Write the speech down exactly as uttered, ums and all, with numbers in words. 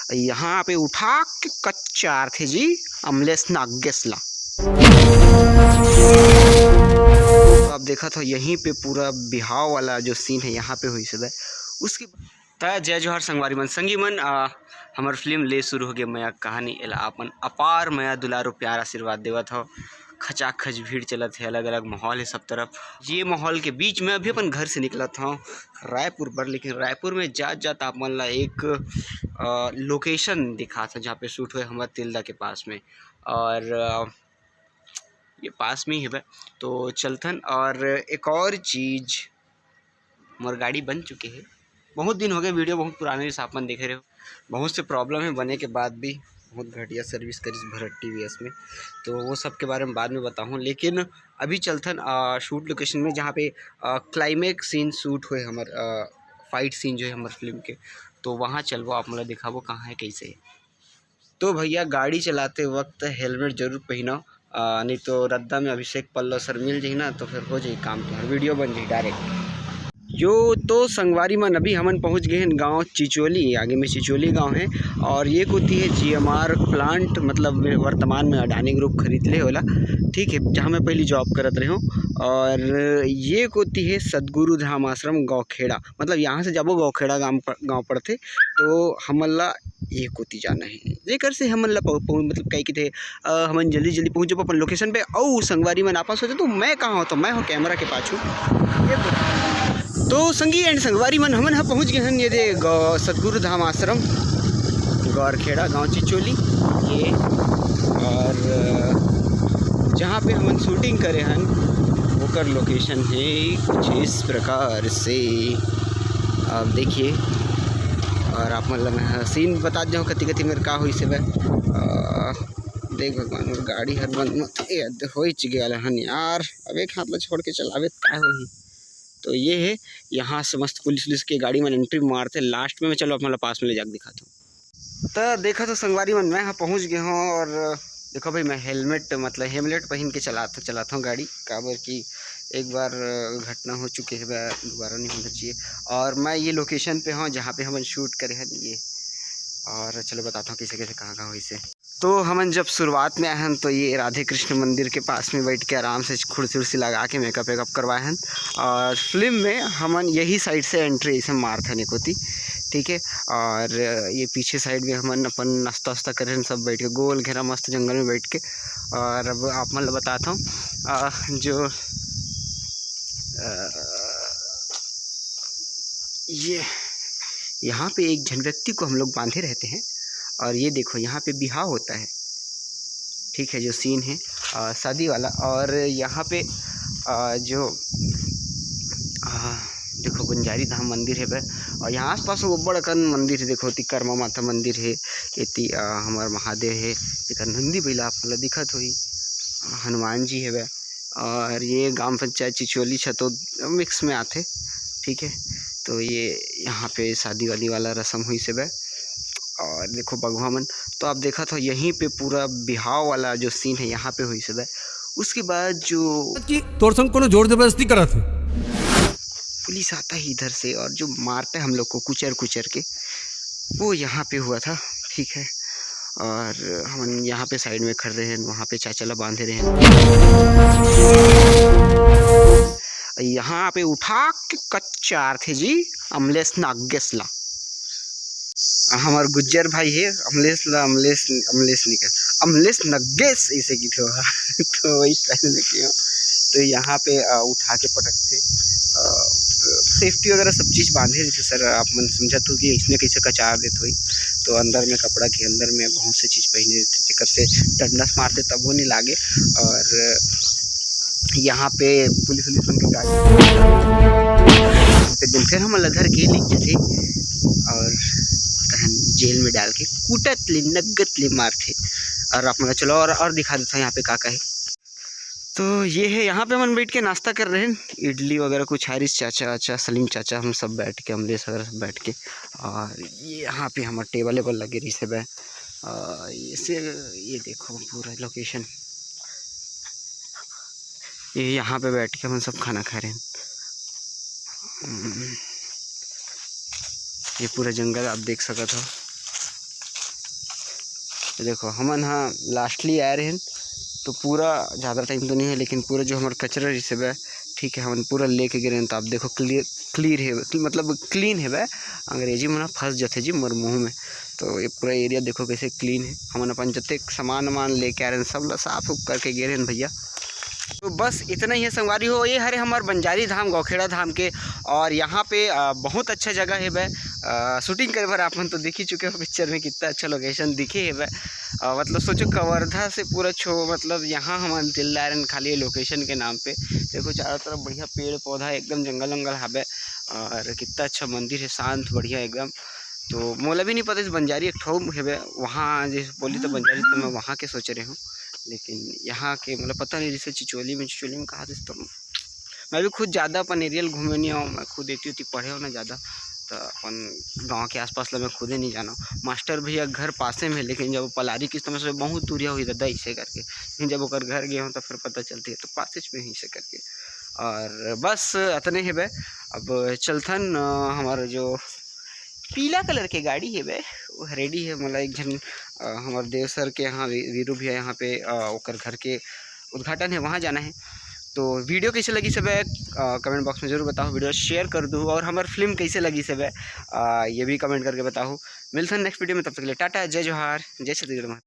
यहाँ पे उठा के कच्चा आरथे जी, अमलेश नागेश ला। तो आप देखत हो, यहीं पे पूरा बिहाव वाला जो सीन है, यहाँ पे हुई से। उसके त जय जोहार संगवारी मन, संगी मन, आ, हमर फिल्म ले शुरू हो गए मया कहानी। एला आपन अपार मया दुलारो प्यार आशीर्वाद देवत हो। खचाखच भीड़ चलत है, अलग अलग माहौल है सब तरफ। ये माहौल के बीच में अभी अपन घर से निकलत हूँ रायपुर पर, लेकिन रायपुर में जात जात आप मन ला एक लोकेशन दिखात हूँ, जहाँ पे शूट हुए हमर तिल्दा के पास में। और आ, ये पास में ही है, तो चलथन। और एक और चीज़, मोर गाड़ी बन चुके है। बहुत दिन हो गए, वीडियो बहुत पुराने जैसे आप मन देखे रहे हो। बहुत से प्रॉब्लम है बने के बाद भी, बहुत घटिया सर्विस करिस भरत टीवीएस में, तो वो सब के बारे में बाद में बताऊँ। लेकिन अभी चलथन शूट लोकेशन में, जहाँ पे क्लाइमैक्स सीन शूट हुए हमर, फाइट सीन जो है हमर फिल्म के, तो वहाँ चलबो, आप मन ला दिखाबो कहाँ है, कैसे है। तो भैया, गाड़ी चलाते वक्त हेलमेट जरूर पहनो, आ, नहीं तो रद्दा में अभिषेक पल्लव सर मिल जाही ना, तो फिर हो जाही काम, तुम्हारा वीडियो बन जाही डायरेक्ट। यो तो संगवारी मन, अभी हमन पहुंच गए हैं गांव चिचोली। आगे में चिचोली गांव है और ये कोती है जीएमआर प्लांट, मतलब वर्तमान में अडानी ग्रुप खरीद ले होला, ठीक है, जहाँ मैं पहली जॉब करत रहे हूँ। और ये कोती है सदगुरु धाम आश्रम गौखेड़ा, मतलब यहाँ से जाबो गौखेड़ा गांव प-, गांव पड़थे, तो हमन ला ये कोती जाना है, जेकर से हमन ला पहु-, पहु-, मतलब कहे कि थे, अ, हमन जल्दी जल्दी पहुँच जाबो अपन लोकेशन पे। अउ संगवारी मन आपस होते तो मैं कहाँ होता, मैं हूँ कैमरा के पाछू। ये तो, तो संगी एंड संगवारी मन, हमन ह पहुँच गए हन ये दे गौ-, सदगुरु धाम आश्रम गौरखेड़ा गांव चिचोली ये। और अ, जहाँ पे हमन शूटिंग करे हन, ओकर लोकेशन है कुछ इस प्रकार से, आप देखिए। और आप मन ला मैं सीन बता देहूँ कति कति मेर का होइस हे। अ, देख भगवान, मोर गाड़ी हर बंद मत, ए, होइच गे वाला हन यार। अब एक हाथ ला छोड़ के चलावे त काय होही। तो ये है, यहाँ से मस्त पुलिस उलिस के गाड़ी मन एंट्री मारथे लास्ट में। मैं चलो आप मन ला पास में ले जाके दिखाता हूँ। त देखा तो संगवारी मन, मैं ह पहुँच गए हूँ और देखो भाई, मैं हेलमेट, मतलब हेमलेट पहन के चलात, चलाता हूँ गाड़ी, काबर कि एक बार घटना हो चुके है, दोबारा नहीं होना चाहिए। और मैं ये लोकेशन पे हूँ जहाँ पे हमन शूट करे हैं ये। और चलो बताता हूँ कैसे कैसे, कहाँ कहाँ होइस हे। तो हमन जब शुरुआत में आए हन तो ये राधे कृष्ण मंदिर के पास में बैठ के आराम से खुर्सी उर्सी लगा के मेकअप वेकअप करवाए हन। और फिल्म में हमन यही साइड से एंट्री ऐसे मारथन ए कोती, ठीक है। और ये पीछे साइड में हमन अपन नाश्ता वास्ता करे हन, सब बैठ के गोल घेरा मस्त जंगल में बैठ के। और अब आप मन ला बताता हूँ, अ, जो, अ, ये यहाँ पे एक झन व्यक्ति को हम लोग बांधे रहते हैं। और ये देखो, यहाँ पे बिहाव होता है, ठीक है, जो सीन है, अ, शादी वाला। और यहाँ पे, अ, जो, अ, देखो, बंजारी धाम मंदिर है बे। और यहाँ आसपास वो बड़ अकन मंदिर है, देखो, एती कर्मा माता मंदिर है, एती, अ, हमर महादेव है, जेकर नंदी बइला आप मन ला दिखत होही, हनुमान जी है बे। और ये ग्राम पंचायत चिचोली छतौद मिक्स में आथे, ठीक है। तो ये यहाँ पे शादी वादी वाला रस्म होइस हे बे। और देखो बघवा मन, तो आप देखत हो यहीं पे पूरा बिहाव वाला जो सीन है यहाँ पे होइस हे बे। उसके बाद जो कि तोर संग कोनो जोर जबरदस्ती करत हे। पुलिस आता है इधर से और जो मारता है हम लोग को कुचर कुचर के, वो यहाँ पे हुआ था, ठीक है। और हमन यहाँ पे साइड में खड़े रहे, वहाँ पे चाचा ला बांधे रहे। यहाँ पे उठा के कच्चा आरथे जी, अमलेश नागेश ला। हमर गुज्जर भाई हे, अमलेश ला, अमलेश, अमलेश नहीं कहत, अमलेश नगेश ऐसे की थे वहाँ। तो वही स्टाइल में किया। तो यहाँ पे, अ, उठा के पटकथे। अ, सेफ्टी वगैरह सब चीज़ बांधे रहिथे सर, आप मन समझत हो कि इसने कैसे कचार देत होही। तो अंदर में कपड़ा के अंदर में बहुत से चीज़ पहने रहिथे, जेकर से डंडा से मारथे तब वो नहीं लागे। और यहाँ पे पुलिस उलिस मन के गाड़ी, फिर हमन ला धर के लेके जाथे और तहन जेल में डाल के कूटत ले, नगत ले मारथे। और आप मन ला चलो और, और दिखा देता हूँ यहाँ पे का का है। तो ये है, यहाँ पे हमन बैठ के नाश्ता कर रहे हैं, इडली वगैरह कुछ हारिस चाचा वाचा, सलीम चाचा, हम सब बैठ के, अमलेश वगैरह सब बैठ के। और ये यहाँ पे हमारा टेबल वेबल लगे रहिस हे बे। और ये से, ये देखो पूरा लोकेशन, ये यहाँ पे बैठ के हम सब खाना खा रहे हैं। हम्म, ये पूरा जंगल आप देख सकत हो। देखो, हमन ह लास्टली आए रहेन, तो पूरा ज़्यादा टाइम तो नहीं है, लेकिन पूरा जो हमर कचरा रिसे बे, ठीक है, हमन पूरा लेके गे रहेन। तो आप देखो, क्लियर, क्लियर है, मतलब क्लीन है बे। अंग्रेजी में ना फंस जाते जी मोर मुंह में। तो ये पूरा एरिया देखो कैसे क्लीन है। हमन अपन जतेक सामान वामान लेके आ रहेन, सब ला साफ उफ करके गे रहेन भैया। तो बस इतना ही है संगवारी हो। ये हरे हमर बंजारी धाम, गौखेड़ा धाम के। और यहाँ पे अ, बहुत अच्छा जगह है बे। अ, शूटिंग करे बर आप मन तो देख ही चुके हो पिक्चर में, कितना अच्छा लोकेशन दिखे है बे। अ, मतलब सोचो, कवर्धा से पूरा छो, मतलब यहाँ हमन तिल्दारन खाली लोकेशन के नाम पे। देखो चारों तरफ बढ़िया पेड़ पौधा, एकदम जंगल वंगल हाबे। और कितना अच्छा मंदिर है, शांत बढ़िया एकदम। तो मोला भी नहीं पता इस बंजारी एक ठो हेबे, वहाँ जैसे बोली तो बंजारी, तो मैं वहाँ के सोच रहे हूँ। लेकिन यहाँ के मतलब पता नहीं, जैसे चिचोली में, चिचोली में कहा तो मैं भी खुद ज़्यादा अपन एरियल घूमे नहीं आऊँ, मैं खुद एती उती पढ़े हो ना ज़्यादा, तो अपन गाँव के आसपास ला मैं खुदे नहीं जाना। मास्टर भैया घर पासे में है, लेकिन जब पलारी किस्त में से बहुत दूरिया हुई दादा, इसे करके। लेकिन जब ओकर घर गए हो तो फिर पता चलती है, तो पासे में ही इसे करके। और बस अतने हेबे। अब चलथन, अ, हमार जो पीला कलर के गाड़ी हेबे, वो रेडी है। मतलब एक झन अ, हमार देव सर के यहाँ वी-, वीरू भैया यहाँ पे अ, ओकर घर के उद्घाटन है, वहाँ जाना है। तो वीडियो कैसे लगी सबे, अ, कमेंट बॉक्स में जरूर बताओ, वीडियो शेयर कर दो, और हमार फिल्म कैसे लगी सबे, अ, ये भी कमेंट करके बताओ। मिलथन नेक्स्ट वीडियो में, तब तक के लिए टाटा, जय जोहार, जय छत्तीसगढ़ महाराज।